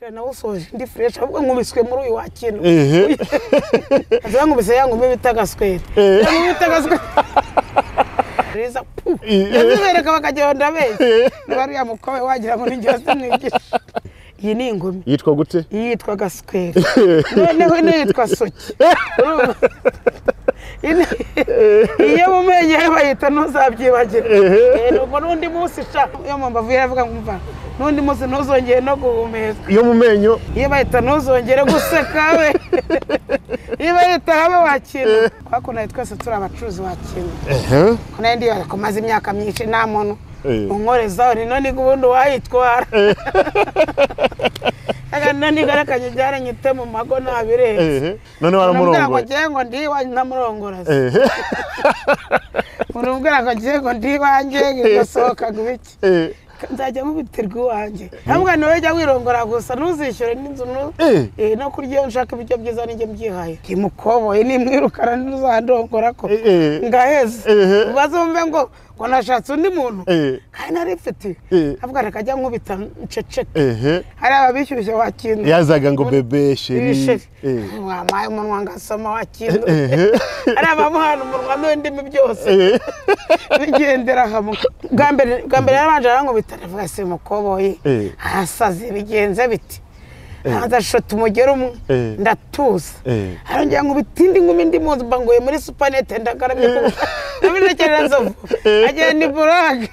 Nawusoje ndi fresh ahubwo nkubiswe muri uyu wakino. Aza nkubise yangu bita gaswere. Bita gaswere. Riza pu. Yabibereka bakagenda bese. Bari ya mukowe wagira ngo ninjye mwigisha. Iyi ni ingumi. Yitwa gute? Yitwa gaswere. Noneho ino yitwa soki. Iyo mumenye bayita ntuzabyibagira. Nuko n'undi munsi sha iyo mbavu yaravuga ngo umva n'undi munsi ntuzongere no guhumeka. Iyo mumenyo iyo bayita ntuzongere guseka we. Iyo bayita habe wakina. Kwako nayo twese turi abacuruzi wakina. Ko nayo ndiyo komaze imyaka myinshi nta muntu unkorezaho ni none ubundi wayitwara. Aga none garakanye byaranyite mu mago nabirenze. None waramurongoye. Ngira ngo ndi wanjye namurongora. Murubwira ngo ngiye ngo ndi wanjye ngisohoka gubiki. Nzajya mubiterwa iwanjye. Ntabwo nawe jya wirongora gusa ntuzishyure n'inzu no kurya nshaka ibiryo byiza ninjye mbyihaye. Imukoboye nimwirukana ntuzandongora ko. Ngaheze. Bazumve ngo nashatse undi muntu. Kandi nari mfite. Avuga reka ajya nkubita nceceke. Hari ababishyushye wakina. Yazaga ngo bebe chérie. Wampaye umunwa ngasoma wakina. Hari abamuhana umunwa n'indimi byose. Bigendera hamwe. Bwa mbere yarabanje arankubita ndavuga se mukoboyi. Arasaze bigenze biti. Adashota umugero umwe ndatuza. Arongera nkubita indi nkumi ndi mu nzu mbanguye muri supanete ndagaramye. Nabirekerera nzovu. Agenda iburage.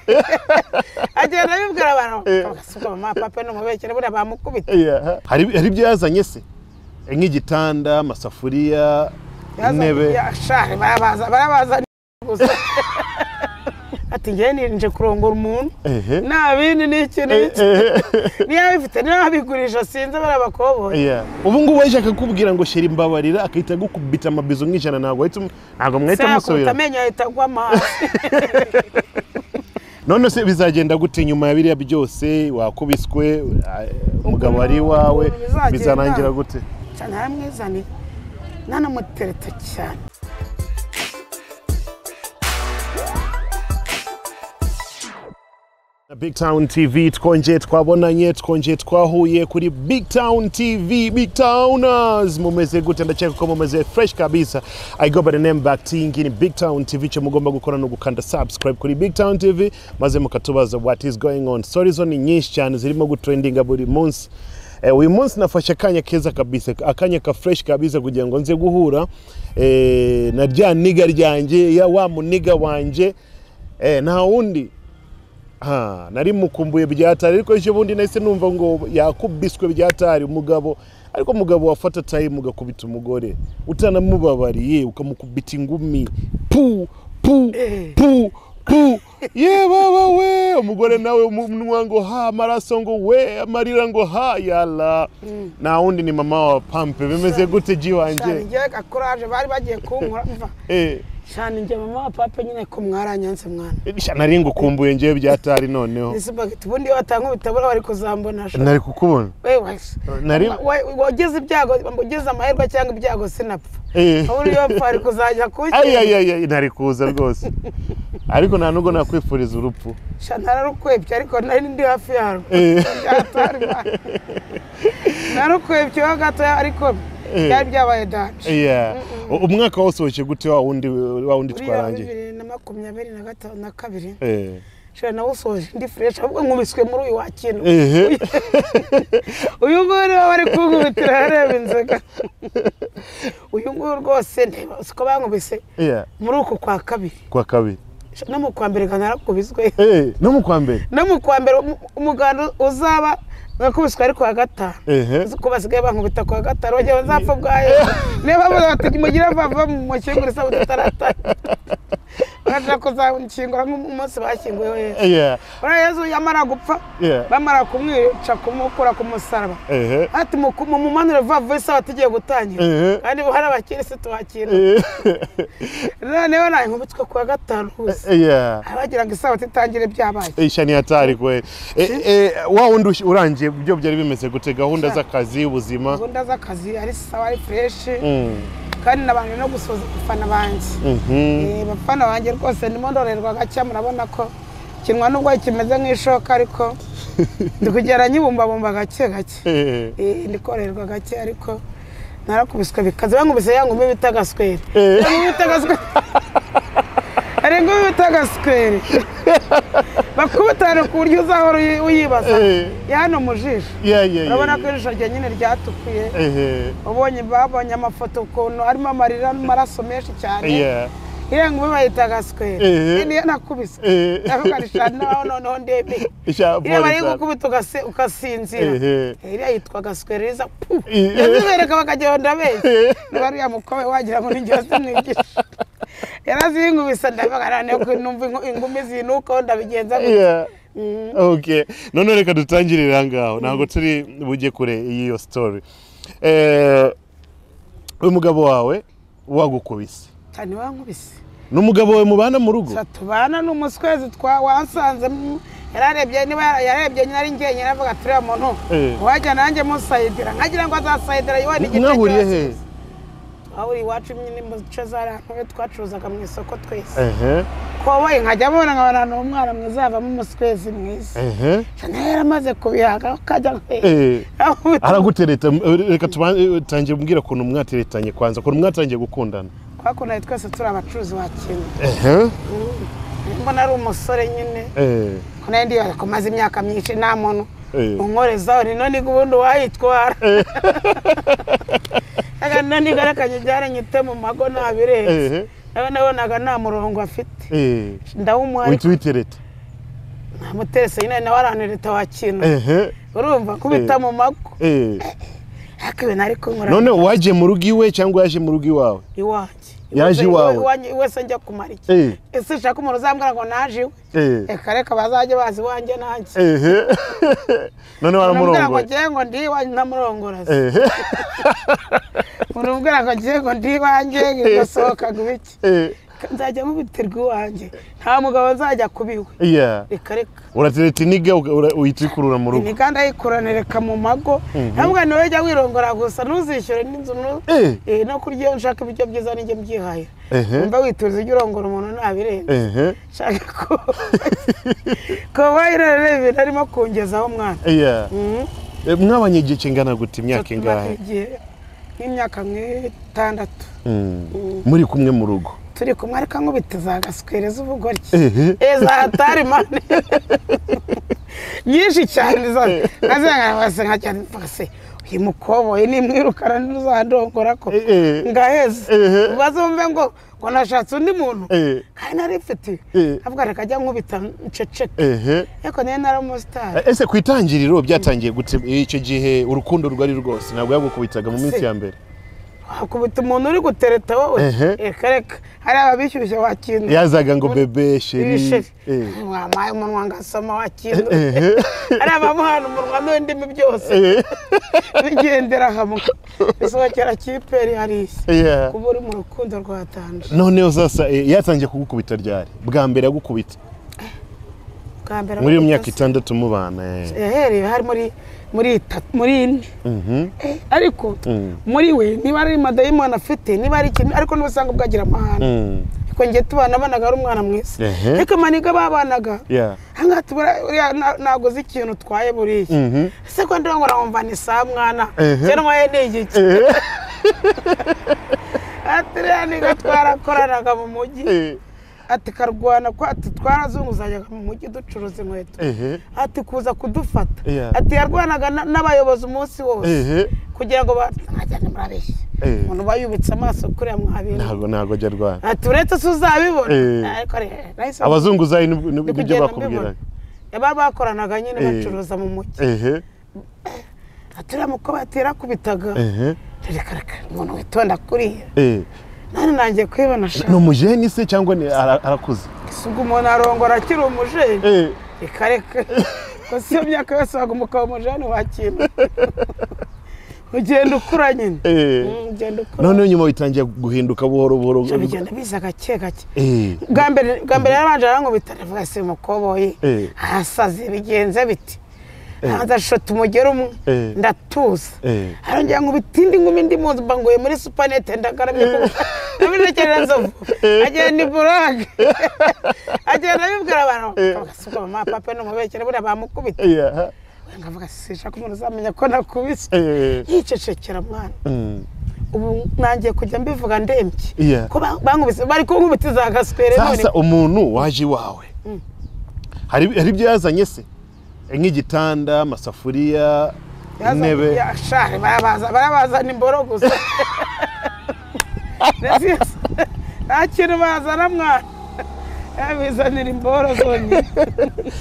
Agenda abibwira abantu. Bagasuka mama papa no mubekere buriya bamukubita. Hari ibyo yazanye se? Nk'igitanda, amasafuriya, intebe. Shari barabaza gusa. Ati ngiye nje kurongora umuntu. Nta bindi n'iki n'iki. Niba bifite niba bigurisha sinzi barabakoboye. Ubu ngubu waje akakubwira ngo sheri mbabarira akahita gukubita amabizo nk'ijana ntabwo ntabwo mwahita musubira. Amenyo ahita agwa hasi. None se bizagenda gute nyuma ya biriya byose wakubiswe umugabo ari wawe bizarangira gute? Cyane haramwizani nanamutereta cyane. Big Town TV twongeye twabonanye twongeye twahuye kuri Big Town TV. Big Towners mumeze gute? Ndacheka ko mumeze fresh kabisa. I go by the name Bakti ni Big Town TV. Cyo mugomba gukora no gukanda subscribe kuri Big Town TV maze mukatubaza what is going on. Stories zo ni nyinshi cyane zirimo gutrendinga buri munsi. Uyu munsi nafashe akanya keza kabisa, akanya ka fresh kabisa kugira ngo nze guhura na rya niga ryanjye ya wa muniga wanje nta wundi. Nari mukumbuye byatari ariko ejo bundi nahise numva ngo yakubiswe byatari umugabo, ariko umugabo wafata time ugakubita umugore utanamubabariye ukamukubita ingumi pu pu pu pu ye baba we, umugore nawe umunwa ngo ha amaraso ngo we amarira ngo ha yala. Na wundi ni mama wa Pampe. Bimeze gute ji wanje? Ngiye courage bari bagiye kunkora mva. Shani nje mama wa Pampe nyine ko mwaranyanse mwana. Nari ngukumbuye ngiye byatari noneho. Nisibagite ubundi watanga ubitabura bari kuzambona. Nari kukubona. Wewe nari wageze ibyago ugeze amahirwe cyangwa ibyago sinapfa. Ubu yo pfa ari kuzajya kuki. Ay ay ay nari kuza rwose. Ariko nta nubwo nakwifuriza urupfu. Sha nararukwebye ariko nari ndi hafi yarwo. Byatari. Narukwebye gato ariko byari byabaye danger. Umwaka wose waje gute wa wundi twarangiye? 2022. Sha nawusoje ndi fresh ahubwo nkubiswe muri uyu wakino. Uyu nguyu niwe bari kunkubitira areba inzoga. Uyu nguyu rwose ndeba siko bankubise muri uku kwa kabiri. Kwa kabiri. No mu kwa mbere narakubiswe. No mu kwa mbere. No mu kwa mbere umuganda uzaba nakubiswe ariko wa gatanu. Ko basigaye bankubita kwa gatanu bagiye bazapfa bwayo. Niba bavuga bati mugira bava mu mushyingure sabo tutarata. Bakaja kuzanshyingura nk'umunsi bashyinguye Yesu. Uriya Yesu yamara gupfa bamara kumwica kumukura ku musaraba. Ati mumanure vuba vuba isaha tugiye gutangira. Kandi hari abakirisitu bakira. Noneho nawe nkubitswe kuwa gatanu hose. Abagira ngo isaha itangire byabaye. Shani hatari kweli. Wa wundi urangiye byo byari bimeze gute gahunda z'akazi ubuzima? Gahunda z'akazi ari sawa ari fresh. Kandi nabanje no gusoza abafana banjye. Abafana banjye rwose ndimo ndorerwa gake murabona ko kinwa nubwo kimeze nk'ishoka ariko Ndi kugera nyibumbabumba gake gake. Ndi koroherwa gake ariko narakubiswe bikaze bankubise ya ngumi bita gaswere. Ngumi bita gaswere. Ari ngumi bita gaswere. Bakubitana ku buryo uzahora uyibaza. Ya hano mu jisho. Urabona ko ijisho rya nyine ryatukuye. Ubonye babonye amafoto ukuntu harimo amarira n'amaraso menshi cyane. Iriya ngumi bayita gaswere. Niyo nakubiswe. Ndavuga nti sha noneho ndemeye. Iriya bari gukubita ugasinzira. Iriya yitwa gaswere iza pu. Yazibereka bakagenda beshya. Niba ariya mukobwa wagira ngo ni njye wazimwigisha. Yarazinkubise ndavuga none numva ingumi zinuka ndabigenza gute. Okay. None reka dutangirire aha ngaho. Ntabwo turi bujye kure y'iyo story. Uyu mugabo wawe wagukubise. Cyane wankubise. N'umugabo wawe mubana mu rugo? Tubana n'umuswezi twa wansanze yararebye niba yarebye nari njye aravuga ati uriya muntu wajya nanjye musayidira nkagira ngo azasayidira iwe n'igice. Mwahuriye he? Twahuriye iwacu nyine mu duce zari twacuruzaga mu isoko twese. Koboyi nkajya mbona nkabona ni umwana mwiza yavamo umuswezi mwiza. Cyane yaramaze kubihaga akajya Aragutereta. Reka tutangiye umbwira ukuntu mwateretanye kwanza, ukuntu mwatangiye gukundana. Twakundanye twese turi abacuruzi ba kimwe. Mbona ari umusore nyine. Ko nari ndibaza ko maze imyaka myinshi nta muntu unkorezaho, ni none ubundi wayitwara. Reka none igarekanye byaranyite mu mago nabirenze. Nawe nabonaga nta murongo afite. Ndawumuha. Uhita witereta. Namuterese nyine nawe arantereta wa kintu. Urumva kubita mu mago. Ariko ibintu ariko nkora. None waje mu rugo iwe cyangwa yaje mu rugo iwawe? Iwanjye. Yaje iwawe? Iwanjye wese njya kumara iki? Ese ushaka umuntu uzambwira ngo naje iwe? Reka reka bazajye bazi iwanjye nanjye. None Umuntu umbwira ngo waramurongoye? ngiye ngo ndi iwanjye ntamurongora se. Umuntu umbwira ngo ngiye ngo ndi iwanjye ngasohoka ngo ibiki? Nzajya nkubitirwa iwanjye. Nta mugabo nzajya kuba iwe. Reka reka. Uratereta iniga uhita uyikurura mu rugo. Imiganda yikuranireka mu mago. Ntabwo niwe jya wirongora gusa ntuzishyure n'inzu no kurya iyo nshaka ibiryo byiza nijye mbyihahira. Umva wituza ujya urongora umuntu ntabirenze. Nshaka ko kuba rero ibintu arimo kungezaho mwana. Mwabanye igihe kingana gute, imyaka ingahe? Igihe nk'imyaka nk'itandatu. Muri kumwe mu rugo? Turi kumwe ariko nkubita za gaswere z'ubugoryi. Za hatari man. Nyinshi cyane zo. Nkazanga nkajya mvuga se uyu mukoboyi nimwirukana ntuzandongora ko ngaheze. Bazumve ngo nashatse undi muntu. Kandi nari mfite. Avuga reka ajya nkubita nceceke. Ariko niyo nari umusitari. Ese ku itangiriro byatangiye gute? Icyo gihe urukundo rwari rwose, ntabwo yagukubitaga mu minsi ya mbere? Wakubita umuntu uri gutereta wowe? Reka reka, hari ababishyushye wakintu. Yazaga ngo bébé, chéri. Ibisheri wampaye umunwa ngasoma wakintu. Hari abamuhana umunwa n'indimi byose bigendera hamwe bisohokera kiperi hariya. Kuba uri mu rukundo rwatanje. Noneho sasa yatangiye kugukubita ryari bwa mbere yagukubita? Bwa mbere Muri iyo myaka akubita 6 mubana. Yahereye hari muri itatu, muri ine. Ariko muri we niba ari madayimoni afite, niba ari ikintu, ariko n'ubusanga bwagira amahane. Ariko njye tubana nabonaga ari umwana mwiza. Ariko maniga babanaga ahangaha tubura uriya ntabwo uzi ikintu utwaye buriya. Ese ko ndongora wumva ni saa mwana? Cyo ntwaye ni igiki? Ati uriya niga twarakoranaga mu mujyi. Ati karwana ko ati twarazunguzanyaga mu mujyi ducuruza inkweto. Ati kuza kudufata. Ati yarwanaga n'abayobozi umunsi wose kugira ngo nkajya murabeshya. Umuntu uba yubitse amaso kuriya mwabintu. Ntabwo ajya arwana. Ati uretse se uzabibona. Ariko nahise Abazunguzayi ndi nibyo kugenda bakubwiraga? mbibona. Baba bakoranaga nyine bacuruza mu mujyi. Ati uriya mukobwa ati yarakubitaga. Reka reka, umuntu witonda kuriya. None nanjye kwibona sha. Ni umujeni se cyangwa ni arakuze? Si ubwo umuntu arongora akiri umujeni? Reka reka, ko si iyo myaka yose waguma ukaba umujeni wakintu, ugenda ukura nyine. Ugenda ukura. Noneho nyuma bitangiye guhinduka buhoro buhoro? Ibyo bigenda biza gake gake. Bwa mbere yarabanje arankubita, ndavuga se mukoboyi arasaze bigenze biti? Nza shota umugeri umwe, ndatuza. Arongera nkubita indi ngumi, ndi mu nzu mbanguye muri supanete, ndagaramye nabirekerera nzovu, agenda iburage, agenda abibwira abantu, bagasuka mama papa n'umubekere buriya bamukubita. Nkavuga sinshaka umuntu uzamenya ko nakubise. Yicecekera mwana. Ubu nangiye kujya mbivuga ndembye ko bankubise, bari kunkubita za gaswere none. Sasa umuntu waje iwawe, hari ibyo yazanye se, nk'igitanda, amasafuriya, intebe? Shari barabazana imboro gusa. Nta kintu bazana mwana, yabizanira imboro zonyine.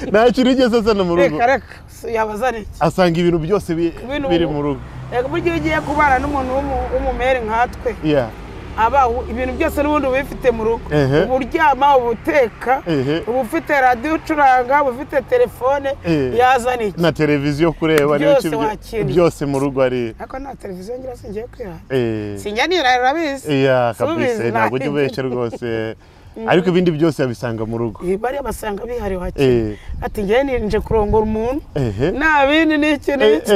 Nta kintu ugeze azana mu rugo? Reka reka, yabazana iki? Asanga ibintu byose biri mu rugo. Reka, burya iyo ugiye kubana n'umuntu w'umumeri nkatwe, aba ibintu byose n'ubundi uba ubifite mu rugo. Uba uryama, uba uteka, uba ufite radiyo ucuranga, uba ufite telefone. Yazana iki? Na televiziyo kureba. Byose n'ibiki wakiriye. Byose mu rugo ari. Ariko nta televiziyo ngira, singiye kwihana. Sinjya nirara, urabizi. Yeah, Subizi, kabisa, ntabwo ujya ubeshya rwose, ariko ibindi byose yabisanga mu rugo. Bariya basanga bihari wakira. Ati ngewe ninje kurongora umuntu nta bindi n'iki n'iki.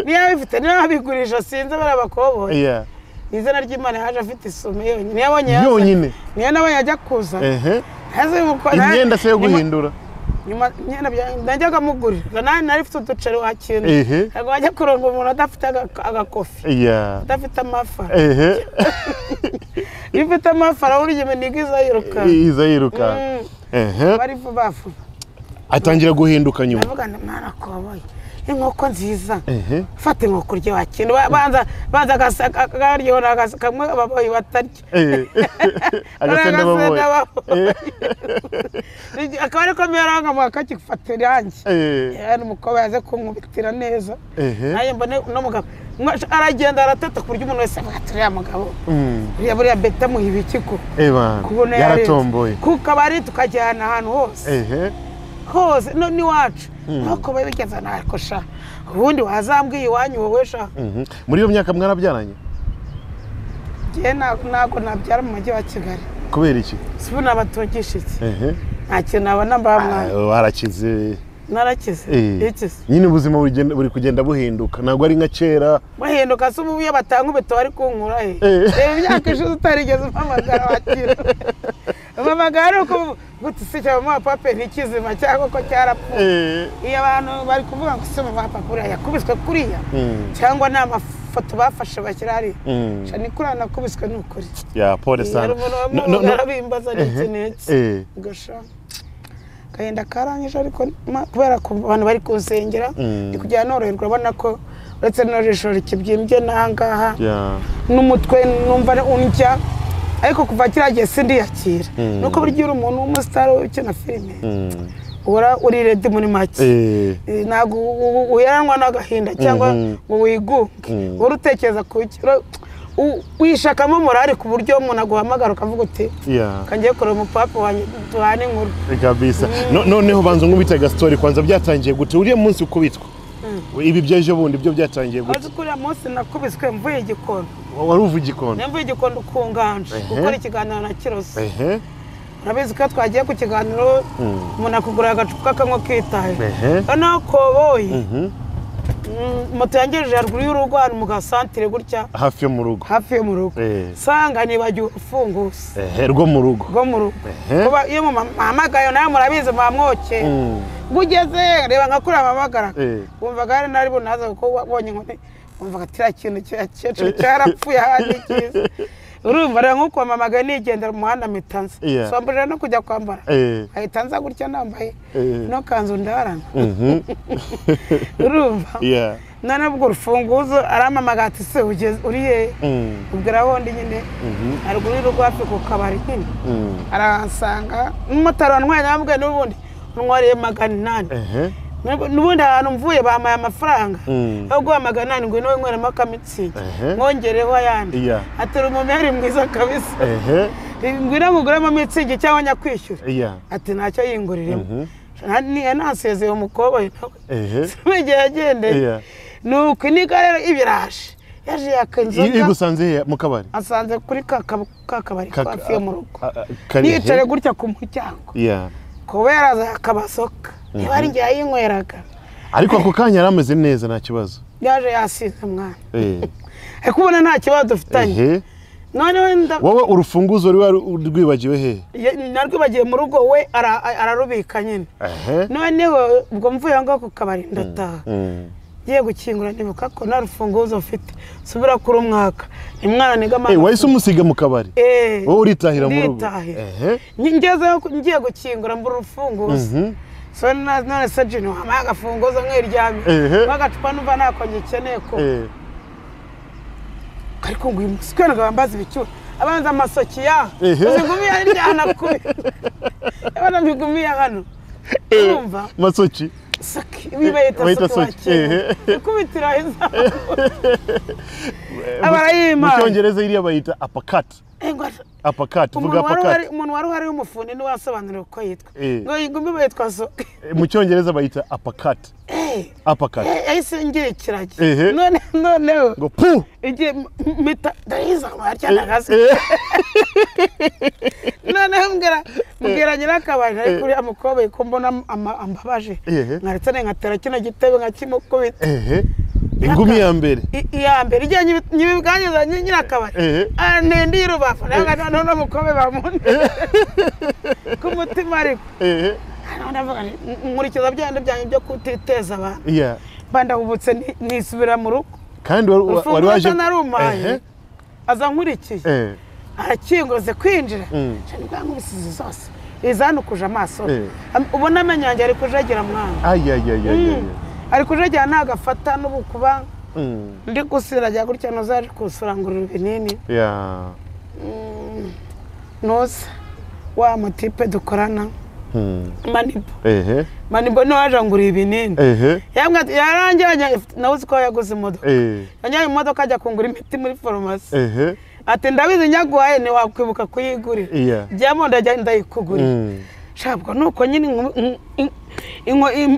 Niba bifite, niba babigurisha, sinzi, bariya bakoboyi. Izina ry'Imana, yaje afite isume yonyine, niyo abonye yazanye. Yonyine? Niyo nabonye ajya kuza. Imyenda se yo guhindura? Nyuma imyenda najyaga mugurira, nari mfite uduceri wakintu. Ntabwo wajya kurongora umuntu adafite agakofi, adafite amafa. Iyo ufite amafa urabona iminiga iza yiruka. Iza yiruka. Bari vuba vuba. Atangira guhinduka nyuma. Ndavuga ngo mwana koboyi, inkoko nziza. Fata inkoko urye wakintu. Banza banza akaryoha kamwe ababoyi batarya. Agasenda baboye. Akaba ariko mbera nkamuha kakifata irangi. Umukobwa yaze kunkubitira neza. Nanjye mbone uno mugabo aragenda arateta ku buryo umuntu wese avuga ati uriya mugabo, uriya buriya beta muha ibiki ko Eba, kubona yarenze. Yaratomboye. Ku kabari tukajyana ahantu hose, hose no n'iwacu nkuko babigeza. Ntabwo sha, ubundi wazambwiye iwanyu wowe sha. Muri iyo myaka mwarabyaranye? Njyewe ntabwo nabyara mu mujyi wa Kigali. Kubera iki? Si ubu nabatungisha iki? Nta kintu nabona mba mwana. Ah, warakize. Narakize? Ikize? Nyine ubuzima buri kugenda buhinduka, ntabwo ari nka kera. Buhinduka se? Ubu iyo batankubita bari kunkura he? Reba imyaka ishize utarigeze umpamagara, wakira umpamagara ari uko gute se cyangwa mama pape ntikizima cyangwa ko cyarapfuye. Iyo abantu bari kuvuga ngo se mama papa uriya yakubiswe kuriya, cyangwa ni amafoto bafashe bashyira hariya. Sha ni kuriya nakubiswe, ni ukuri. Ya, pole sana. Hari umuntu No, no, no. wamubimbaza n'iki n'iki. Gasha agahinda karangije, ariko kubera ko abantu bari kunsengera, ndi kujya noroherwa. Urabona ko uretse n'ijisho rikibyimbye n'aha ngaha n'umutwe numva undya, ariko kuva kiriya gihe sindiyakira. Nuko burya uri umuntu w'umusitari ukina filime, uhora uri ready muri make. Ntabwo uheranwa n'agahinda cyangwa ngo wigunge. Uhora utekereza ku wishakamo morale, ku buryo umuntu aguhamagara ukavuga uti kangiye kureba umupapa wanjye duhane inkuru. Kabisa. Noneho banza nkubita agastori kwanza, byatangiye gute uriya munsi ukubitwa? Ibi by'ejo bundi byo byatangiye gute? Uzi ko uriya munsi nakubiswe mvuye Igikondo. Wari uvuye Igikondo? Mvuye Igikondo ku Nganje gukora ikiganiro na Kiroso. Urabizi ko twagiye ku kiganiro, umuntu akugura agacupa kanywa kitaye. Noneho koboyi, moto yangejeje haruguru y'urugo ahantu mu gasantire gutya. Hafi yo mu rugo. Hafi yo mu rugo. Sanga nibagiwe urufunguzo. Rwo mu rugo. Rwo mu rugo. Kuba iyo muhamagaye nawe murabizi mwamwokeye, ngo ugeze reba nka kuriya mpamagara, wumvaga hari nari bunaza kuko wabonye inkoni, wumvaga kiriya kintu cyakecuru cyarapfuye ahandi cyiza. Urumva rero nk'uko wamamagaye nigendera mu muhanda mpita nza. So mbujije no kujya kwambara, ahita nza gutya nambaye no kanzu ndarana. Urumva, none ubwo urufunguzo arampamagara ati se ugeze uri hehe? Ubwira aho ndi nyine, haruguru y'urugo hafi ku kabari nyine. Arahansanga n'umumotari wantwaye, namubwiye n'ubundi ntwariye 800. N'ubundi ahantu mvuye bampaye amafaranga yo guha 800, ngo niwe nkweremo akamitsingi, mwongereho ayandi. Ati uri umumeri mwiza kabisa, ngwino nkuguremo mitsingi cyangwa nyakwishyura. Ati ntacyo yinguriremo. Nasezeye umukobwa nawe igihe yagendeye. Nuko iniga rero ibiraje yaje yaka inzoga. Igusanze he mu kabari? Asanze kuri ka kabari hafi yo mu rugo, Kari he? niyicare gutya ku muryango. Kubera akabasoka niba ari njye yayinyweraga. Ariko ako kanya yarameze neza nta kibazo. Yaje yasinze mwana. Ariko ubona nta kibazo dufitanye. None wowe urufunguzo rwibagiwe he? Narwibagiye mu rugo we ararubika nyine. Noneho ubwo mvuye aho ngaho ku kabari ndataha. Ngiye gukingura nibuka ko nta rufunguzo mfite. Subira kuri umwaka. Ni mwana niga mama. Wahise umusiga mu kabari? Wowe uritahira mu rugo? Ngezeyo ngiye gukingura mbura urufunguzo. So none se jino wampaye agafunguzo nkiryamye. Bagacupa numva ntako ngikeneye ko. Ariko ngo uyu muswe bambaza ibicyura abanza amasoki ya izigumi yari ryana kubi abana bigumiye hano urumva masoki soki bibayita soki ikubitira iza abarayima mu cyongereza iriya bayita uppercut. Uppercut vuga uppercut. Umuntu wari uhari w'umufundi ni wasobanuriye uko yitwa ngo ingumi bayitwa soki mu cyongereza bayita uppercut. Uppercut yahise ngira ikiragi none noneho ngo pu igiye mita ndayiza aryana noneho mbwira nyirakabari ariko uriya mukobwa ko mbona ambabaje nkaretse nkatera kino gitebe nkakimukubita. Ingumi ya mbere iya mbere ijya nyibibwanyiza nyirakabari nindi y'urubavu none umukobwa bamunde ku mutima ariko nkurikiza byandi byanjye byo kutiteza abantu bandahubutse nisubira mu rugo kandi wari waje narumaye aza nkurikiye arakingoze kwinjira nibwo nkubisize zose izanukuje amaso ubona amenyo yanjye ari kujagira mwana ari kujagira nagafata n'ubukuba ndi gusiragira gutya nuzaje kusurangurira ibinini nuza wa mutipe dukorana Manibo. Manibo no waje ngura ibinini. Yaranjyanye nawe uzi ko yaguze imodoka. Yanjyanye imodoka ajya kungura imiti muri farumasi. Ati ndabizi nyaguhaye ntiwakwibuka kuyigurira. Jyamo ndajya ndayikugurira. Shabwo nuko nyine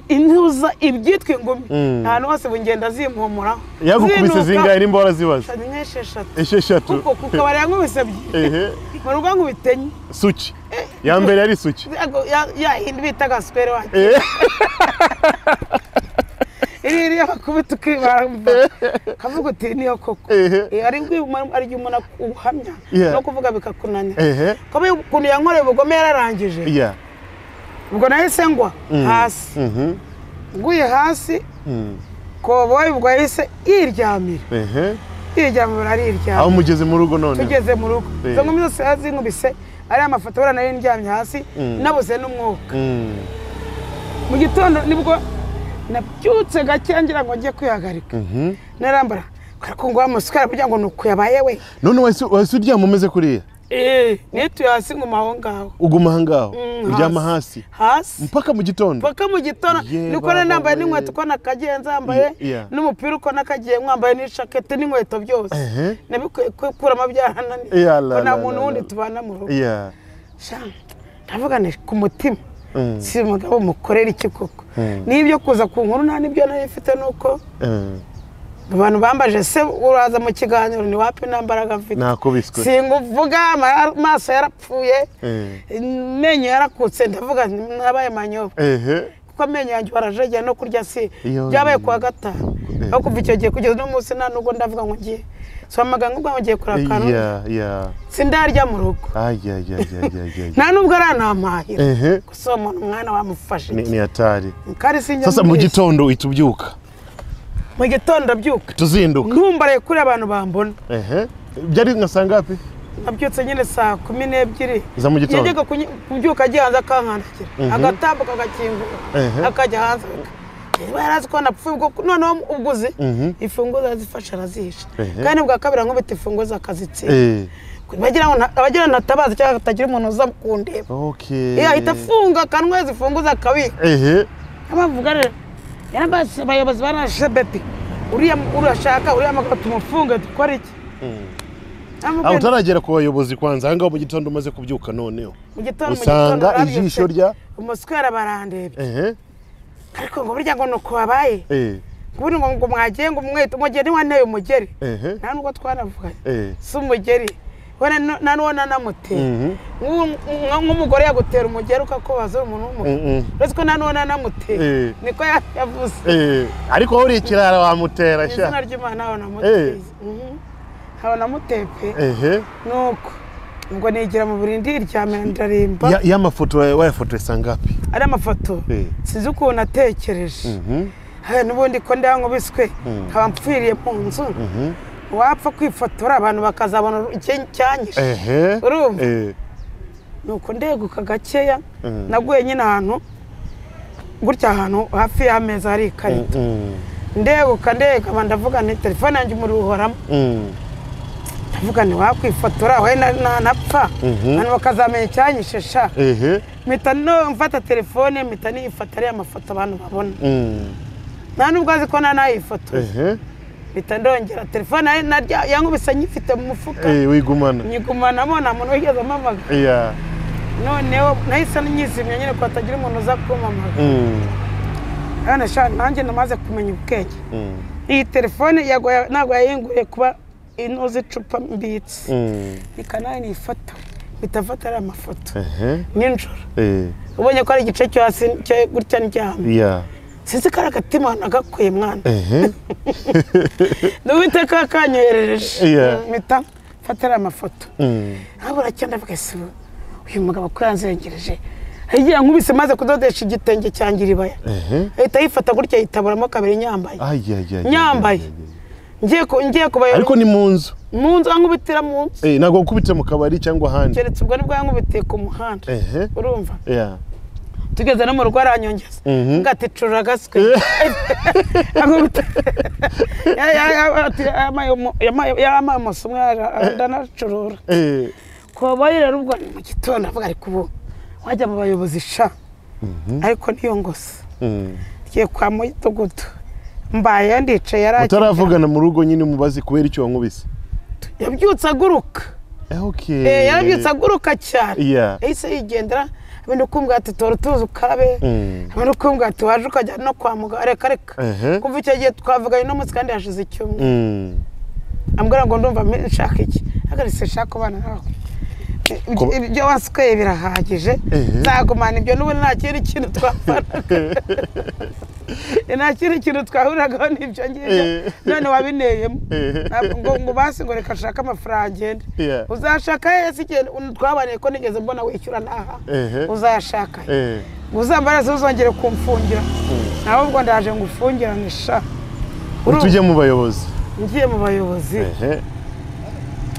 intuza ibyitwa ingumi. Ahantu hose bungenda zimpumuraho. Yagukubise zingahe nimba warazibaza? Esheshatu. Kuko ku kabari yankubise ebyiri. Mu rugo nkubite enye. Suki. Ya mbere yari suki. Ya hindi bita gaswere wanjye. Iri bakubita ukibamba. Kavuga uti niyo koko. Ari ari umuntu uhamya no kuvuga bikakunanira. Ko ukuntu yankoreye ubugome yararangije. Ubwo nahise ngwa hasi. Nguye hasi. Koboyi ubwo yahise yiryamira. Yiryamira ariryamira. Aho mugeze mu rugo none? Tugeze mu rugo. Izo ngumi zose yazinkubise ari amafoto bora nari ndyamye hasi nabuze n'umwuka. Mu gitondo nibwo nabyutse gake ngira ngo njye kwihagarika. Narambara ariko ngo amusukara kugira ngo nuko yabaye we. None wahise uryama umeze kuriya? Nituye hasi nguma aho ngaho. Uguma aho ngaho? Uryama hasi? Hasi. Mpaka mu gitondo? Mpaka mu gitondo. Niko nambaye n'inkweto uko nakagiye nzambaye n'umupira uko nakagiye mwambaye n'ishaketi n'inkweto byose. Nabikukuramo byarananiye. Nta muntu wundi tubana mu rugo. Ndavuga nti ku mutima. Si umugabo mukorera iki koko? N'ibyo kuza ku nkuru nta n'ibyo nari mfite nuko abantu bambaje se uraza mu kiganiro ni wapi nta mbaraga mfite. Nakubiswe. Singuvuga amaso yarapfuye. Menyo yarakutse ndavuga nabaye manyobwa. Kuko amenyo yanjye barajegera no kurya si byabaye kuwa gatanu. Aho kuva icyo gihe kugeza no munsi nta nubwo ndavuga ngo ngiye. So amaganga ubwo ngiye kurakana. Sindarya mu rugo. Nta nubwo aranampahira. Gusa umuntu umwana wamufashe. Ni hatari. Sasa mu gitondo uhita ubyuka. Mu gitondo ndabyuka. Tuzinduka. Ntumbaraye kuri abantu bambona. Byari nka saa ngapi? Nabyutse nyine saa 12. Za mu gitondo. Yajyaga kubyuka agiye hanze akankandagira. Agatambuka agakingura. Akajya hanze. Yarazi ko napfuye ubwo noneho uguze imfunguzo arazifasha arazihisha. Kandi ubwa kabiri ankubita imfunguzo akazitsinda. Bagira ngo abagira natabaza cyangwa atagira umuntu uza kundeba. Ahita afunga akanwa zifunguza akabika. Abavuga rero yarabase abayobozi barashe beti uriya urashaka uriya makuru tumufunge dukora iki? Aho utaragera ku bayobozi kwanza ahangaho mu gitondo umaze kubyuka noneho. Usanga ijisho rya umuswera barandebye. Ariko ngo burya ngo nuko wabaye. Ngo ngo mwagiye ngo umwete umugeri wanteye umugeri. Nta nubwo twanavuganye. Si umugeri. Nanone namuteye nk'umugore yagutera umugera ukakubaza umuntu w'umugabo uretse ko nanone namuteye niko yavuze ariko wowe uri ikirara wamutera sha izina ry'Imana ntawe namuteye ntawe namuteye pe nuko ubwo nigira mu buriri ndyamye ndarimba ya mafoto wayafotoye sangapi ari amafoto sinzi ukuntu natekereje n'ubundi ko ndankubiswe nkaba mpfiriye mu nzu wapfa kwifotora abantu bakazabona icyanyishe urumva nuko ndeguka gakeya naguye nyine ahantu gutya ahantu hafi y'ameza hari ikarito ndeguka ndegama ndavuga nti telefone yanjye umuriro uhoramo ndavuga nti wakwifotora we nanapfa abantu bakazamenya icyanyishe sha mpita mfata telefone mpita niyifata ariya mafoto abantu babona nta nubwo azi ko nanayifotoye mpita ndongera telefone yankubise nyifite mu mufuka wigumana nyigumanamo nta muntu wigeze ampamagara noneho nahise nyizimya nyine ko hatagira umuntu uza kumpamagara nanjye namaze kumenya ubwenge iyi telefone ntabwo yayinguriye kuba inoze icupa mbitse reka nawe niyifata mpita mfata ariya mafoto nijoro ubonye ko ari igice cyo hasi gutya ndyamye sinzi ko ari agatima nagakuye mwana n'uwiteka kanyoherereje mpita mfata ariya mafoto ntabwo cyane ndavuga ese uyu mugabo ko yanzengereje igihe nkubise maze kudodesha igitenge cyanjye iribaya ahita yifata gutya yitaburamo kabiri nyambaye nyambaye ngiye kubayo ariko ni mu nzu mu nzu ankubitira mu nzu ntabwo gukubitira mu kabari cyangwa ahandi keretse ubwo nibwo yankubitiye ku muhanda urumva tugeze no mu rugo aranyongeza ngati cura agaswe yamaye umunsi umwe ndanacurura koboyi rero ubwo ni mu gitondo avuga ariko ubu wajya mu bayobozi sha ariko niyo ngose ngiye kwa mudugudu mbaye ndicaye yari utaravugana mu rugo nyine umubazi kubera icyo wankubise yabyutse aguruka yarabyutse aguruka cyane yahise yigendera abandi ukumbwira ati tora utuzi ukarabe abandi ukumbwira ati waje ukajya no kwa muganga reka reka kuva icyo gihe twavuganye uno munsi kandi hashize icyumweru ambwira ngo ndumva nshaka iki agarutse nshaka kubana nawe ibyo wasukuye birahagije nzagumana ibyo n'ubu nta kindi kintu twafanaga nta kindi kintu twahuragaho n'ibyo ngibyo none wabineyemo ngo basi ngo reka nshake amafaranga ngende uzashaka heza igihe twabaniye ko nigeze mbona wishyura n'aha uzayashaka ngo uzambare uzongere kumfungira nawe ubwo ndaje ngo ufungirane sha tujye mu bayobozi ngiye mu bayobozi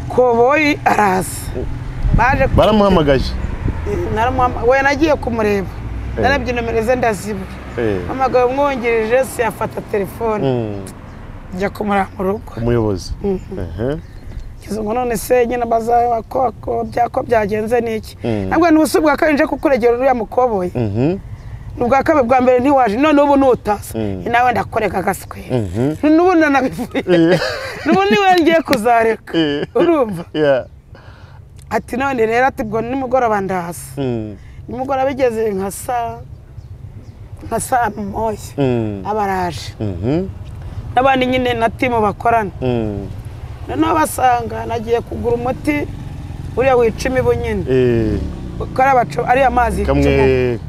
koboyi araza baramuhamagaje we nagiye kumureba narabye nomero ze ndazibura hamagaye umwungirije siyafata telefone njya kumureba mu rugo umuyobozi ngo none se nyine baza ko byagenze n'iki ntabwo ni ubusa bwa kabiri nje kukuregera uriya mukoboyi ni ubwa kabiri bwa mbere ntiwaje none ubu nutasa nawe ndakoreka agaswera n'ubu nanabivuye n'ubu niwe ngiye kuzareka urumva ati none rero ati ubwo nimugoroba ndaza nimugoroba bigeze nka saa moya abaraje n'abandi nyine na timu bakorana noneho basanga nagiye kugura umuti uriya wica imibu nyine ariya mazi yica imibu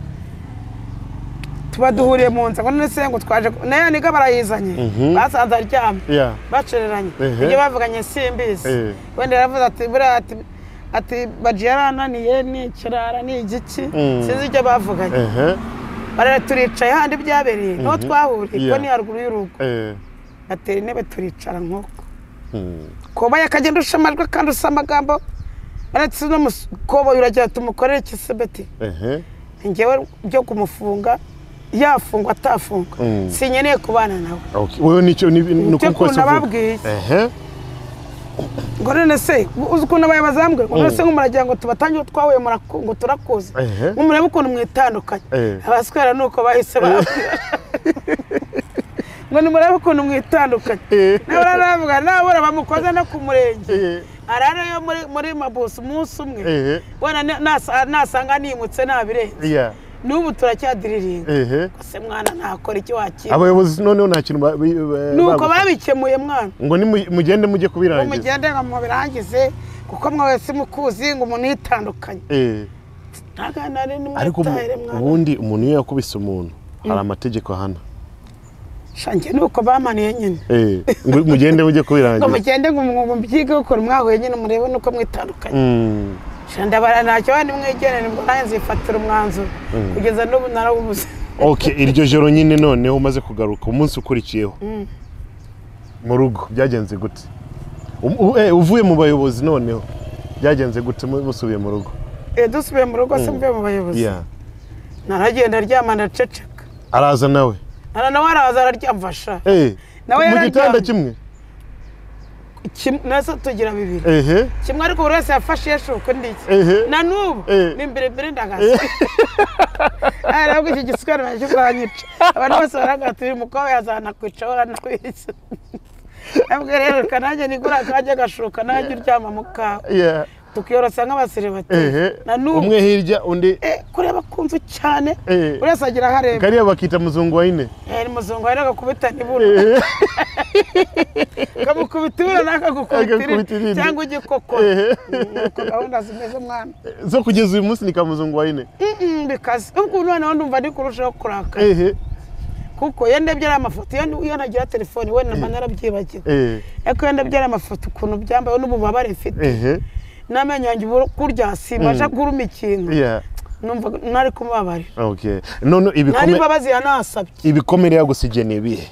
tuba duhuriye mu nzu ngo none se ngo twaje nayo niga barayizanye basanze aryamye bacereranye ibyo bavuganye simbizi wenda yaravuze ati buriya ati baji yarananiye ni ikirara ni igiki sinzi ibyo bavuganye barara turicaye handi byabereye niho twahuriye ko ni haruguru y'urugo batera intebe turicara nk'uko koboyi akagenda usha amajwi kandi usa amagambo baretse uno koboyi uragira tumukorere ikisebeti ngewe byo kumufunga yafungwa atafungwa sinkeneye kubana nawe wowe nicyo ni uko ukuntu ababwiye ngo none se uzi ukuntu abayobozi bambwiye ngo none se nk'umuragira ngo tubatange twahuye ngo turakuze nk'umurebe ukuntu mwitandukanye abaswera ni uko bahise babwira ngo nimurebe ukuntu mwitandukanye nawe aravuga nabura bamukoze no ku murenge ararayo muri mabuso umunsi umwe wenda nasanga nimutse nabirenze N'ubu turacyadiriringa. Se mwana ntakora iki wakira. Abayobozi noneho nta kintu nuko babikemuye mwana. Ngo ni mugende mujye kubirangiza. Mugende ngo mubirangize kuko mwese mukuzi ngo umuntu yitandukanye. Ariko ubundi umuntu iyo yakubise umuntu hari amategeko hano. Shange nuko bamaniye nyine. Ngo mugende mujye kubirangiza. Ngo mugende ngo mbyige gukora mwahuye nyine murebe nuko mwitandukanye. Shandabara ntacyo bandi mwigenere ngo nanjye nzifatira umwanzuro kugeza n'ubu narawubuze. Okay, iryo joro nyine noneho umaze kugaruka umunsi ukurikiyeho mu rugo byagenze gute? Uvuye mu bayobozi noneho byagenze gute musubiye mu rugo? Dusubiye mu rugo se mvuye mu bayobozi. Naragenda aryama ndaceceka. Araza nawe? Nawe araza araryamfasha. Nawe mu gitanda kimwe? Nase tugira bibiri. Kimwe ariko buri wese yafashe yashuka ndiki. Na n'ubu ni imbere mbere ndagase. Arabwo iki gisukari bakizanyica. Abantu bose baragatuye umukobwa yazana kwica oranabise. Nabwo rero kanajye nigura kajya gashuka najye uryama mu kawe. Tukiyorosa nk'abasiribateri. Na n'ubu umwe hirya undi kureba kunzu cyane. Buri wese agira hareba. Kariya bakita muzungu wa ine. Ni muzungu wa ine agakubita nibura. Kamukubita ibura nakagukubita cyangwa igikoko. Nuko gahunda zimeze mwana. Zo kugeza uyu munsi ni kamuzungu wa ine. Bikaze. Ubwo noneho ndumva ndi kurushaho kuraka. Kuko iyo ndebye amafoto iyo nagira telefone we namba narabyibagiwe. Ariko iyo ndebye amafoto ukuntu byambaye n'ububabare mfite. N'amenyo yanjye kurya simbasha kuruma ikintu. Numva nari kumubabarira. Okay. None ibikomere nari mbabazi yanasabye. Ibikomere yagusigiye ni ibihe?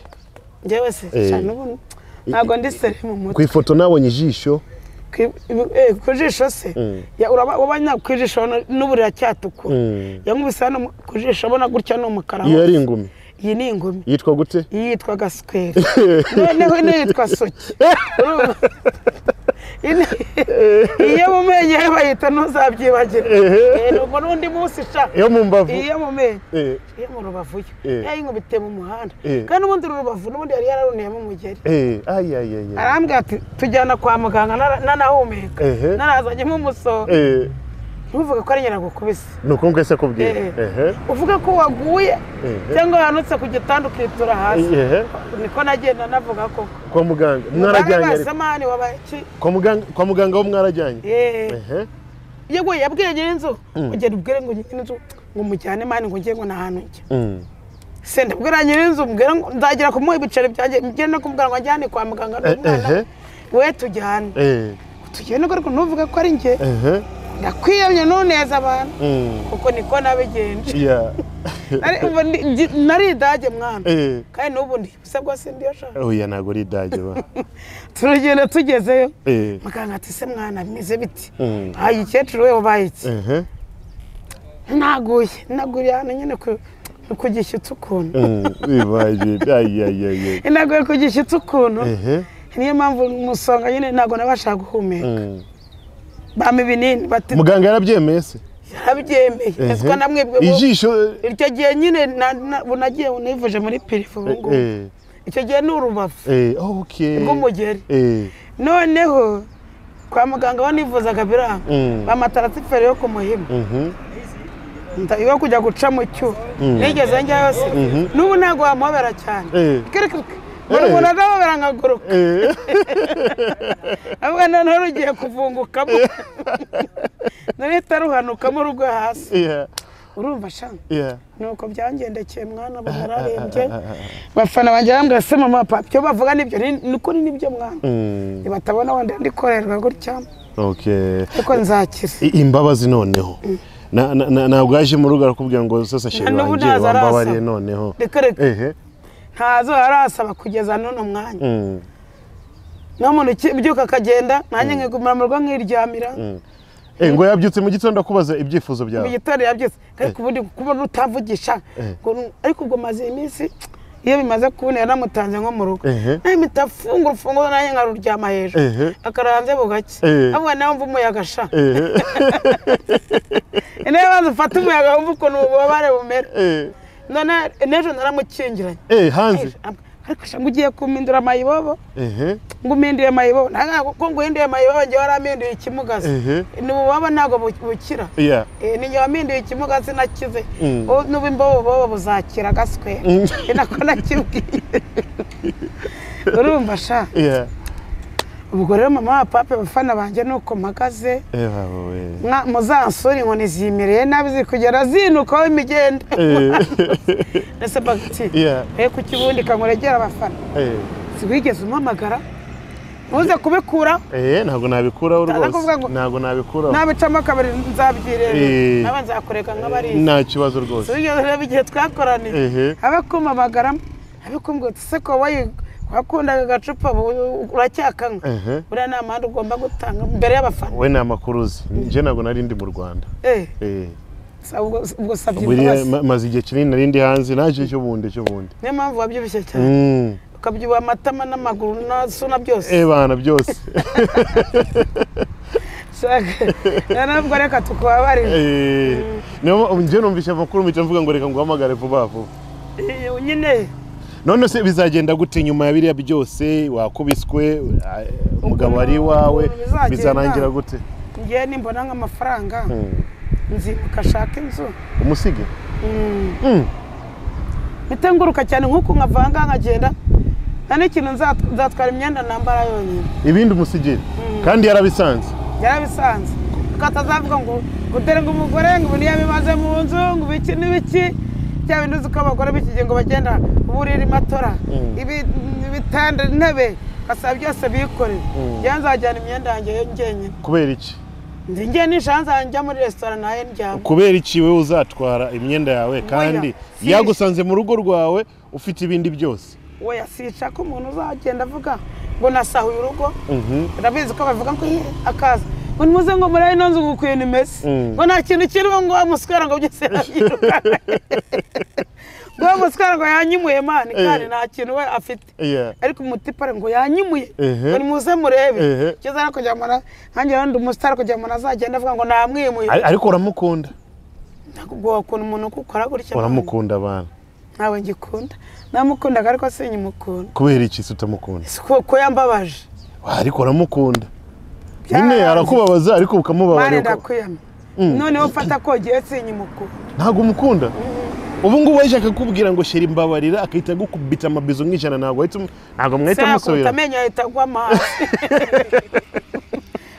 Njyewe se cyane ubu ntago ndi sere mu mutwe. Ku ifoto nabonye ijisho. Ku jisho se urabona ku jisho n'uburira cyatukura. Yankubise hano ku jisho abona gutya no umukara. Iyo ari ingumi. Iyi ni ingumi. Yitwa gute? Iyi yitwa gaswere. Noneho ino yitwa soki. Iyo mu menyo bayita ntuzabyibagira. Nuko n'undi munsi sha. Iyo mu mbavu. Iyo mu menyo. Iyo mu rubavu yo. Yayinkubite mu muhanda. Kandi ubundi rubavu n'ubundi yari yararuniyemo umugeri. Arambwira ati tujyana kwa muganga nanahumeka. Narazanyemo umusoro. Ntuvuge ko ari nyiragukubise. Nuko ngwese akubwira. Uvuge ko waguye cyangwa wahanutse ku gitanda ukitura hasi. Niko nagenda navuga koko. Kwa muganga mwarajyanye ariko. Kwa muganga wo mwarajyanye. Yego yabwiye nyir'inzu ugenda ubwire ngo nyir'inzu ngo mujyane mani ngo ngiye ngo nahantu njye. Se ndabwira nyir'inzu mbwira ngo nzagira kumuha ibiceri byanjye mbwira no kumubwira ngo ajyane kwa muganga n'umwana. We tujyane. Tujyane ariko ntuvuge ko ari njye. Ndakwiyamye nuneza abantu kuko niko nabigenje. Nari idage mwana kandi n'ubu ndi se bwose ndiyo shaka. Oya ntago ari idage ba. Turagenda tugezeyo muganga ati se mwana bimeze biti? Ayi ikecuru we wabaye iki? Naguye naguriye hano nyine ku gishyitsi ukuntu. Naguye ku gishyitsi ukuntu. Niyo mpamvu musonga nyine ntago nabasha guhumeka. Bama ibinini bati muganga yarabyemeye se? Yarabyemeye. Ese namwebwe ijisho icyo gihe nyine nagiye nivuje muri pirifu ubu ngubu. Icyo gihe ni urubavu. Okay. Rw'umugeri. Noneho kwa muganga bo nivuzaga biranga. Bamataratsi yo ku Muhima. Iyo kujya guca mu cyuma. Nigeze njyayo se. N'ubu ntago wamuhobera cyane. Umuntu adahobera nkaguruka. Ahubwo noneho rugiye kuvungukamo. None itaruhanukamo rugwe hasi. Urumva sha? Nuko byangendekeye mwana nararembye. Bafana banjye bambwira se mama papa icyo bavuga nibyo nukuri nibyo mwana. Nibatabona wenda ndikorerwa gutya. Okay. Ariko nzakira. Imbabazi noneho. Ntabwo aje mu rugo arakubwira ngo sasa sheri wanjye wambabariye noneho. Reka reka. Ntazo arasaba kugeza none umwanya. N'umuntu ubyuka akagenda nanjye nkigumira mu rugo nkiryamira. Ngo yabyutse mu gitondo akubaza ibyifuzo byawe. Mu gitondo yabyutse ariko ubundi kubona utavugisha ariko ubwo maze iminsi iyo bimaze kubonera namutanze nko mu rugo. Nawe afungura urufunguzo nanjye nkaruryama hejuru. Akaranze bugake. Ahubwo nawe mva umuyaga sha. Niba banza ufate umuyaga wumva ukuntu ububabare bumera. None n'ejo naramukingiranye. Hanze. Ariko ngo ugiye kumindura mayibobo. Ngo uminduye mayibobo. Ntabwo ko ngo uhinduye mayibobo njye waraminduye ikimugazi. N'ububaba ntabwo bukira. Ni njye waminduye ikimugazi nakize. N'ubu imbobo buzakira gaswe. Nako nakibwiye. Urumva sha. Ubwo rero mama wa pape abafana banjye nuko mpagaze. Muzansure inkoni zimereye nabi ziri kugera zinukaho imigenda. Ese bagati kuki ubundi kankuregera abafana. Wigeze umpamagara ntuze kubikura. Ntabwo nabikuraho rwose. Ntabwo nabikuraho. Nabicamo kabiri nzabyireba. Naba nzakureka nk'abariya. Nta kibazo rwose. Wigeze ureba igihe twakoraniye. Abe kumpamagara abe kumbwira uti se ko wakundaga agacupa uracyakanywa. Buriya nta mpande ugomba gutanga mbere y'abafana. We ni amakuru uzi. Njye ntabwo nari ndi mu Rwanda. Ubwo sabye imbabazi. Maze igihe kinini nari ndi hanze naje ejo bundi. Niyo mpamvu wabyibushye cyane. Ukabyibuha amatama n'amaguru na byose. Bana byose. Ntabwo reka tukubabarire. Njye numvise amakuru mpita mvuga ngo reka nguhamagare vuba vuba. Nyine. None se bizagenda gute nyuma ya biriya byose wakubiswe umugabo ari wawe bizarangira gute? Ngiye nimbona nk'amafaranga nzimuka shaka inzu. Umusige? Mitenguruka cyane nkuko nkavanga nkagenda nta n'ikintu nzatwara imyenda nambara yonyine. Ibindi umusigire kandi yarabisanze. Yarabisanze. Kuko atazavuga ngo dore ngo umugore ngo ubu niyabimaze mu nzu ngo ibiki n'ibiki. Cya bintu uzi ko abagore b'iki gihe ngo bagenda burira matora ibitanda intebe basaba byose bikorera. Njye nzajyana imyenda yanjye njyenyine. Kubera iki? Njye nishanza njya muri restaurant naye ndyama. Kubera iki wewe uzatwara imyenda yawe kandi yagusanze mu rugo rwawe ufite ibindi byose? Oya sica ko umuntu uzagenda avuga ngo nasahuye urugo. Ndabizi ko bavuga ngo akaza ngo nimuze ngo muri ino nzu ngukuye ni mesi. Ngo nta kintu kirimo ngo amuswera ngo byose yabyirukana. Ngo amuswera ngo yanyimuye mani kandi nta kintu we afite. Ariko umutipare ngo yanyimuye. Ngo nimuze murebe. Cyiza ariko kujya mara nkanjye ndi umustar kujya mara azagenda avuga ngo namwimuye. Ariko uramukunda. Ndakubwo ukuntu umuntu ukora gutya. Uramukunda abana. Ntawe ngikunda. Namukundaga ariko sinyimukunda. Kubera iki se utamukunda? Ko yambabaje. Ariko uramukunda. Nyine arakubabaza ariko ukamubabarira. Ndakwiyama. Noneho mfata ko giye sinyimukunda. Ntago umukunda? Ubu ngubu waje akakubwira ngo sheri mbabarira akahita gukubita amabizo nk'ijana ntago ahita ntago mwahita musubira. Utamenya ahita agwa hasi.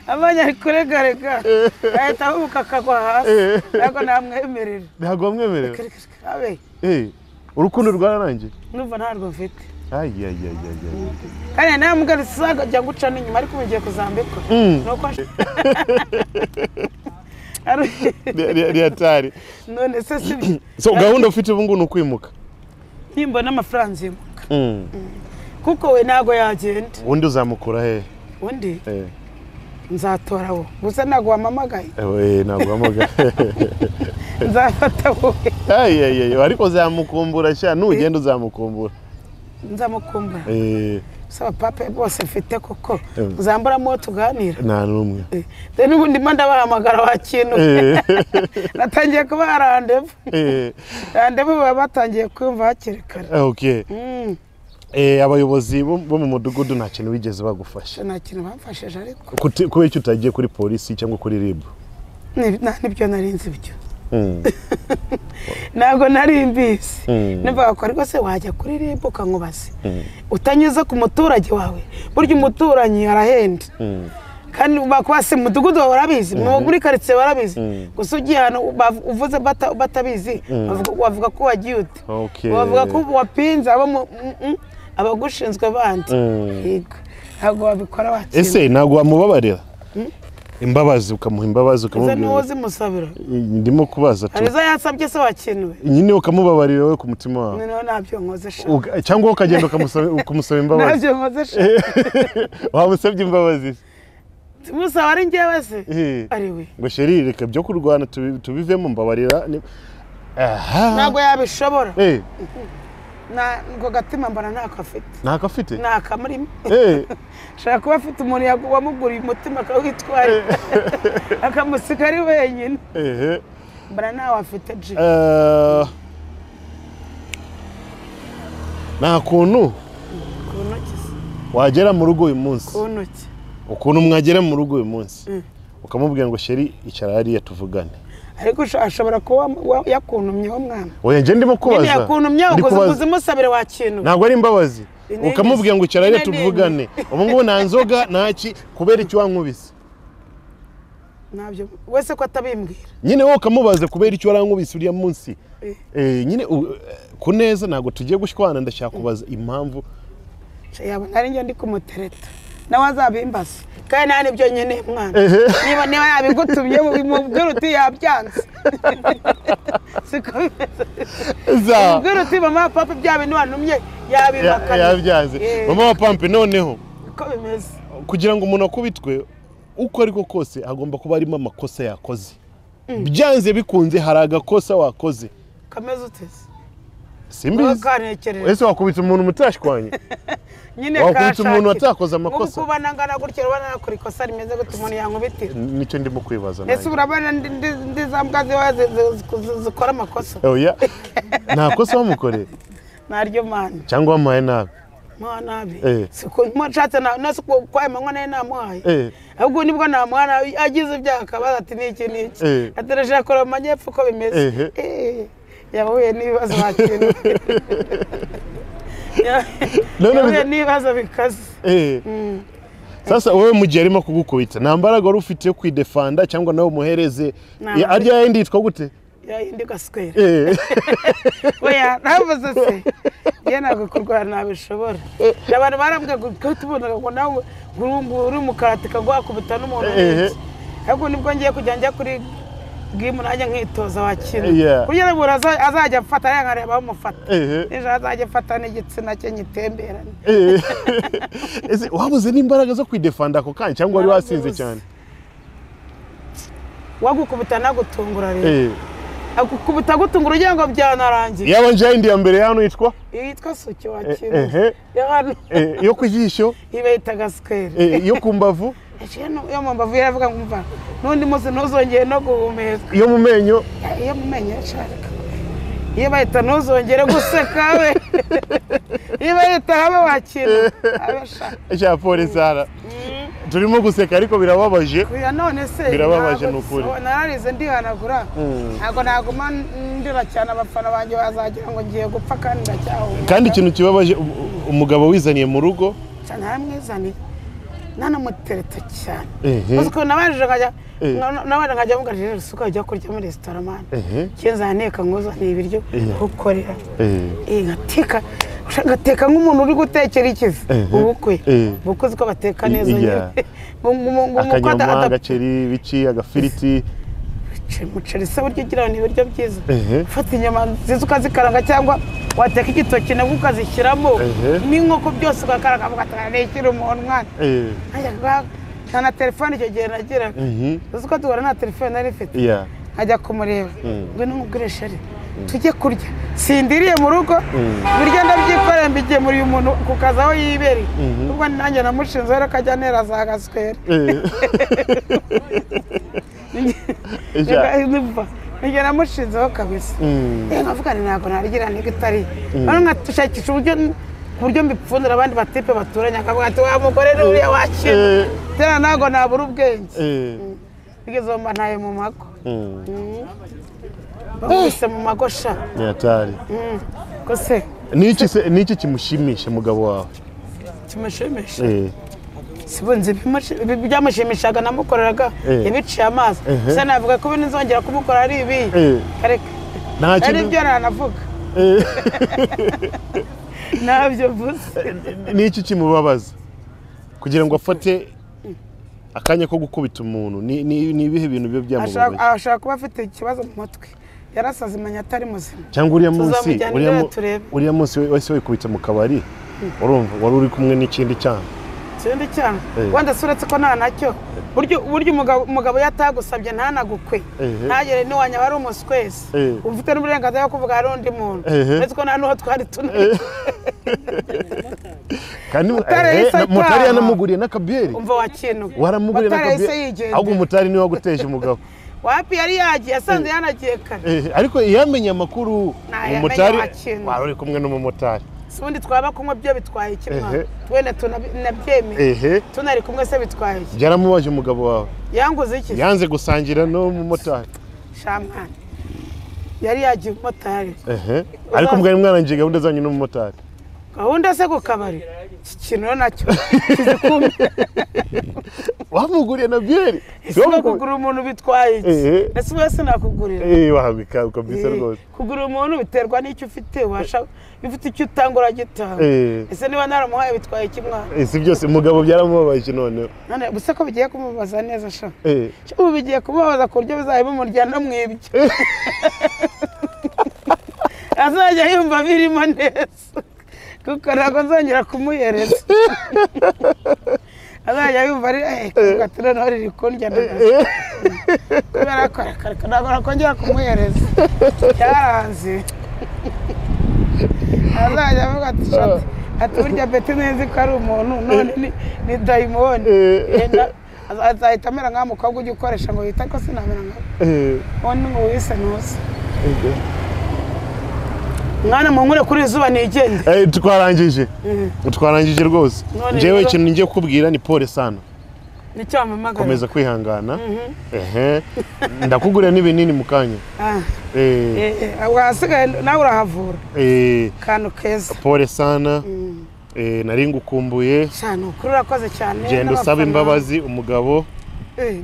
Abanya ari kuregarega. Ahita ahubuka akagwa hasi. Ntago namwemerera. Ntago wamwemerera? Urukundo rwararangiye? Numva ntarwo mfite. Ay. Kandi nawe mugari saga jya guca n'inyuma ariko ugiye kuzambikwa. Nuko Ari none se si so gahunda ufite ubu ngubu nukwimuka. Nimbona amafaranga nzimuka. Kuko we ntago yagenda. Undi uzamukura he? Undi? Nzatora wo. Gusa ntago wamamagaye. Ntago wamamagaye. Nzafata wowe. Ay ariko uzamukumbura sha nugenda uzamukumbura. Nzamukumbura. Saba pape bose mfite koko uzamburamo tuganira. Nta numwe. Then ubundi mba ndabahamagara wa kintu. Natangiye kuba rendez-vous. Rendez-vous baba batangiye kumva hakiri kare. Okay. Abayobozi bo mu mudugudu nta kintu bigeze bagufasha. Nta kintu bamfashije ariko. Kubera icyo utagiye kuri polisi cyangwa kuri RIB? Nibyo narinzi ibyo. Ntabwo nari mbizi. Numvaga ko ariko se wajya kuri RIB ukankubaza. Utanyuze ku muturage wawe. Burya umuturanyi arahenda. Kandi bakwase mudugudu wawe barabizi, muri quartier barabizi. Gusa ugiye hano uvuze batabizi, bavuga ko wagiye ute. Bavuga ko wapinze abo abagushinzwe bandi. Yego. Ntabwo wabikora wakira. Ese ntabwo wamubabarira? Imbabazi ukamuha imbabazi ukamubwira. Ese niwo zimusabira? Ndimo kubaza tu. Arizo yansabye se wakinuwe. Nyine ukamubabarira we ku mutima wawe. Noneho ntabyo nkoze sha. Cyangwa ukagenda ukamusaba imbabazi. Ntabyo nkoze sha. Wamusabye imbabazi. Musaba ari njyewe se? Ari we. Ngo sheri reka byo kurwana tubivemo mbabarira. Aha. Ntabwo yabishobora. Na ngo gatima mbona ntako afite. Ntako afite? Ntakamurimo. Shaka kuba afite umuntu wamuguriye umutima akawitwara. Akamusika ari wenyine. Mbona nawe afite G. Nta kuntu Wagera mu rugo uyu munsi. Ukuntu mwagera mu rugo uyu munsi. Ukamubwira ngo sheri icara hariya tuvugane. Ariko ashobora kuba yakuntumyeho mwana. Oya nje ndimo kubaza. Nyine yakuntumyeho ngo uzimusabire wakintu. Ntabwo ari imbabazi. Ukamubwira ngo icara hariya tuvugane. Ubu ngubu nta nzoga ntaki kubera icyo wankubise. Nabyo wese ko atabimbwira. Nyine wowe ukamubaza kubera icyo warankubise uriya munsi. Nyine ku neza ntabwo tugiye gushwana ndashaka kubaza impamvu. Yaba nari njye ndi kumutereta. Nawe azabimbaza. Kandi nta nibyo nyene mwana. Niba yabigutumye mubwira uti yabyanze. Siko bimeze. Mubwira uti mama papa bya bintu wantumye yabimakana. Yabyanze. Mama pampe noneho. Uko bimeze. Kugira ngo umuntu akubitwe uko ariko kose agomba kuba arimo amakosa yakoze. Byanze bikunze hari agakosa wakoze. Kameze uteze. Simbizi. Ese wakubita umuntu mutashwanye? Nyine wakubita umuntu watakoze amakosa. Ubu kubana ngana gutyo urabona nakora ikosa rimeze gute umuntu yankubitira. Nicyo ndimo kwibaza nanjye. Ese urabona ndi za mbwa zikora amakosa? Oya. Nta kosa wamukoreye. Naryo mana. Cyangwa wamuhaye nabi. Muha nabi. Siko nshatse na siko kwaye manywa naye namuhaye. Ahubwo nibwo namuha agize ibyaha akabaza ati niki niki. Atereje akora mu majyepfo uko bimeze. Yahuye n'ibibazo bakintu. Yahuye n'ibibazo bikaze. Sasa wowe mu gihe arimo kugukubita nta mbaraga wari ufite yo kwidefanda cyangwa nawe umuhereze arya yindi yitwa gute? Ya yindi gaswera. Oya navuze se. Ye ntabwo kurwana nabishobora. Abantu barambwira ngo tubona ngo nawe uri mu karate kagwakubita n'umuntu. Ahubwo nibwo ngiye kujya njya kuri gimu najya nkitoza wakina. Kugira ngo azajya afata yankareba bamufata. Ejo azajya afata n'igitsina cye nyitemberane. Ese wabuze n'imbaraga zo kwidefanda ako kanya cyangwa wari wasinze cyane? Wagukubita nagutungura rero. Agukubita gutungura ugira ngo byanarangiye. Yaba nje indi ya mbere hano yitwa? Yitwa Suki wakina. Yo kujisho? Ibe gaswera. Yo kumbavu? Yo mu mbavu yaravuga ngo umva nundi munsi ntuzongere no guhumeka. Iyo mu menyo? Iyo mu menyo yasharika. Iyo bahita ntuzongere guseka we. Iyo bahita habe wakina. Abesha. Cya polisi ara. Turimo guseka ariko birababaje. Kuya none se birababaje nukuri. Nararize ndihanagura. Ntago naguma ndira cyane abafana banjye bazagira ngo ngiye gupfa kandi ndacyahumeka. Kandi ikintu kibabaje umugabo wizaniye mu rugo cyane aramwizaniye. Nanamutereta cyane. Uzi nabanje nkajya nabanje nkajya mvuga rero suka ujya kurya muri restaurant man. Kenza nteka nkuzaniye ibiryo ukorera. Ngateka ngateka nk'umuntu uri gutekera ikizi ubukwe. Ubukwe uko bateka neza nyine. Akanyama agaceri biki agafiriti umuceri se buryo ugira ni ibiryo byiza. Ufata inyama nziza ukazikaranga cyangwa wateka igitoki nabwo ukazishyiramo n'inkoko byose ugakaranga ugatekera umuntu mwana. Nta na telefone icyo gihe nagiraga. Uzi ko duhora nta telefone nari mfite. Nkajya kumureba ngwino nkubwire sheri tujye kurya. Sindiriye mu rugo ibiryo ndabyikorera mbigemuriye umuntu ku kazi aho yibereye. Ubwo nanjye namushinze rero akajya antera za gaswera. Njye namushinzeho kabisa. Nkavuga nti ntabwo narigira niga itari. Noneho nkashakisha uburyo ku buryo mbipfundira abandi batipe baturanye akavuga ati wa mugore uriya wakina. Tena ntabwo nabura ubwenge. Bigeze mba ntaye mu mago. Bakubise mu mago sha. Ni hatari. Ko se? Niki kimushimisha mugabo wawe? Kimushimisha? Sibunze byamushimishaga namukoreraga yabiciye amazi. Se navuga ko nzongera kumukora ari ibi. Kareka. Nta ibyo nanavuga. Nabyo mvuze. Niki kimubabaza kugira ngo afate akanya ko gukubita umuntu? Ni ibihe bintu byo byamubabaje? Ashaka kuba afite ikibazo mu mutwe. Yarasaze menya atari muzima. Cyangwa uriya munsi wese wikubita mu kabari urumva wari uri kumwe n'ikindi cyana. Ikindi cyana wenda suretse ko nta nacyo. Buryo umugabo yatagusabye ntanagukwe ntagere n'iwanya wari umuswese ufite n'uburenganzira bwo kuvuga hari undi muntu. Uretse ko nta n'uwo twari tunari. Kandi mutari yanamuguriye n'akabiyeri. Umva wakintu. Waramuguriye n'akabiyeri. Ahubwo umutari niwe waguteje umugabo. Wapi yari yagiye asanze yanagiye kare. Ariko yamenye amakuru umutari wari uri kumwe n'umumotari. Si ubundi twaba kumwe byo bitwaye iki mwana? Ehe. Wenda tunabyemeye, Ehe. tunari kumwe se bitwaye iki? Byaramubaje umugabo wawe. Yanguze iki? Yanze gusangira n'umumotari. Sha mwana, yari yagiye umumotari. Ehe, ariko mwari mwarangije gahunda zanyu n'umumotari. Gahunda se ku kabari? Iki kintu rero nacyo kizikumye. Wamuguriye na byeri. Ese no kugura umuntu bitwaye iki? Ehe. Ese wese nakugurira? Eh, wabika kabisa rwose. Kugura umuntu biterwa n'icyo ufite, ubasha, iyo ufite icyo utanga uragitanga. Ese niba naramuhaye bitwaye iki mwana? Si byose, umugabo byaramubabaje noneho. None gusa ko bigiye kumubaza neza sha. Ubu bigiye kumubaza ku buryo bizajya bimurya no mu ibyo. Azajya yumva birimo neza, kuko ntabwo nzongera kumuhereza. Azajya yumva ari ati noneho riri kundya ndagaze. Kubera ko reka ntabwo nakongera kumuhereza. Cyaranze. Azajya avuga ati shati, ati burya Betty nzi ko ari umuntu, none ni dayimoni. Azahita amera nk'aho mukobwa ujya ukoresha ngo wite, ariko sinamera nkawe. Ubundi ngo wise ntuze. Mwana munkure kuri izuba nigende. Twarangije. Twarangije rwose. None Njyewe rero- ikintu ngiye kukubwira ni pole sana. Nicyo wampamagara. Komeza kwihangana. Ehe. Ndakugurira n'ibinini mu kanya. Ah, ahasigaye nawe urahavura. Kantu keza. Pole sana. Nari ngukumbuye. Cyane ukuri, urakoze cyane. Genda usaba n'abafana. imbabazi umugabo.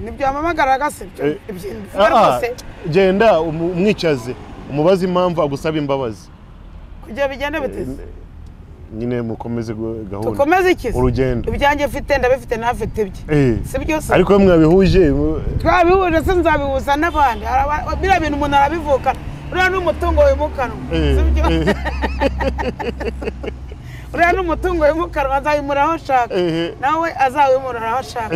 Nibyo wampamagaraga se ibyo? Ibyo mvuga Ah, ah, rwose. genda umwicaze, umubaze impamvu agusaba imbabazi. Kugira bigende biteze. Nyine mukomeze gahunda. Dukomeze iki se? Urugendo. Ibyanjye mfite ndabifite, ntafite ibye. Si byose. Ariko iyo mwabihuje Twabihuje se nzabihuza n'abandi. Biriya bintu umuntu arabivukana. Uriya ni umutungo wimukanwa. Si byo? Uriya ni umutungo wimukanwa, azayimura aho ashaka. Nawe azawimura aho ashaka.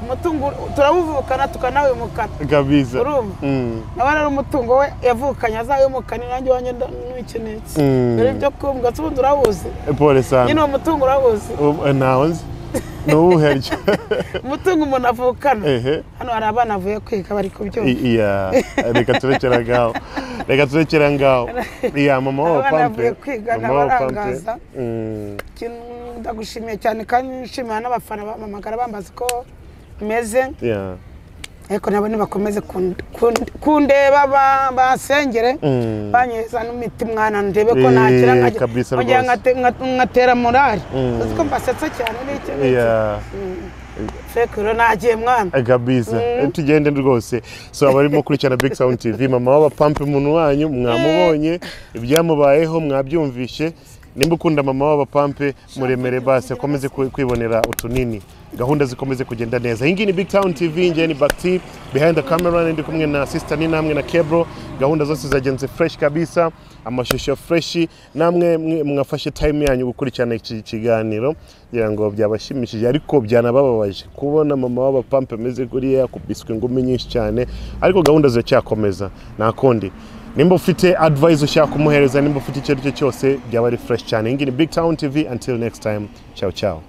Umutungo turawuvukana tukanawimukana. Kabisa. Urumva? Nawe rero umutungo we yavukanye azawimukane, nanjye iwanjye n'iki n'iki. Dore ibyo kumbwa se ubundi urawuzi? Pole sana. Nyine uwo mutungo urawuzi? Ntawo nzi. Ni uwuhe ryo? Umutungo umuntu avukana. Hano hari abana bavuye kwiga bari kubyumva. Iya, reka turekera ngaho. Reka turekera ngaho. Iya, mama wa Abana pampe. bavuye kwiga Mama wa pampe. n'abarangaza. Ikintu ndagushimiye cyane, kandi nshimira n'abafana bampamagara bambaza uko meze. Ariko nabo nibakomeze kundeba, basengere, banyereza n'imiti mwana, ndebe ko nakira Kabisa nkongera rwose. nkatera morali. Uzi ko mbasetsa cyane n'iki n'iki. Feke rero nagiye mwana. Kabisa. Tugende rwose. So abarimo kurikirana Big Sound TV, mama w'abapampe umuntu wanyu mwamubonye, ibyamubayeho mwabyumvishe. Nimba ukunda mama w'abapampe muremere basi akomeze kwibonera utunini, gahunda zikomeze kugenda neza. Iyi ngiyi ni Big Town TV, njye ni Bakti behind the camera, ndi kumwe na Sister Nina hamwe na Kebro. Gahunda zose zagenze fresh kabisa, amashusho fresh, namwe mwafashe time yanyu gukurikirana iki kiganiro, ngira ngo byabashimishije ariko byanabababaje kubona mama w'abapampe ameze kuriya, kubiswe ingumi nyinshi cyane, ariko gahunda ziracyakomeza nta kundi. Nimba ufite advice ushaka kumuhereza, nimba ufite icyo ari cyo cyose, byaba ari fresh cyane. Iyi ngiyi ni Big Town TV, until next time, ciao ciao.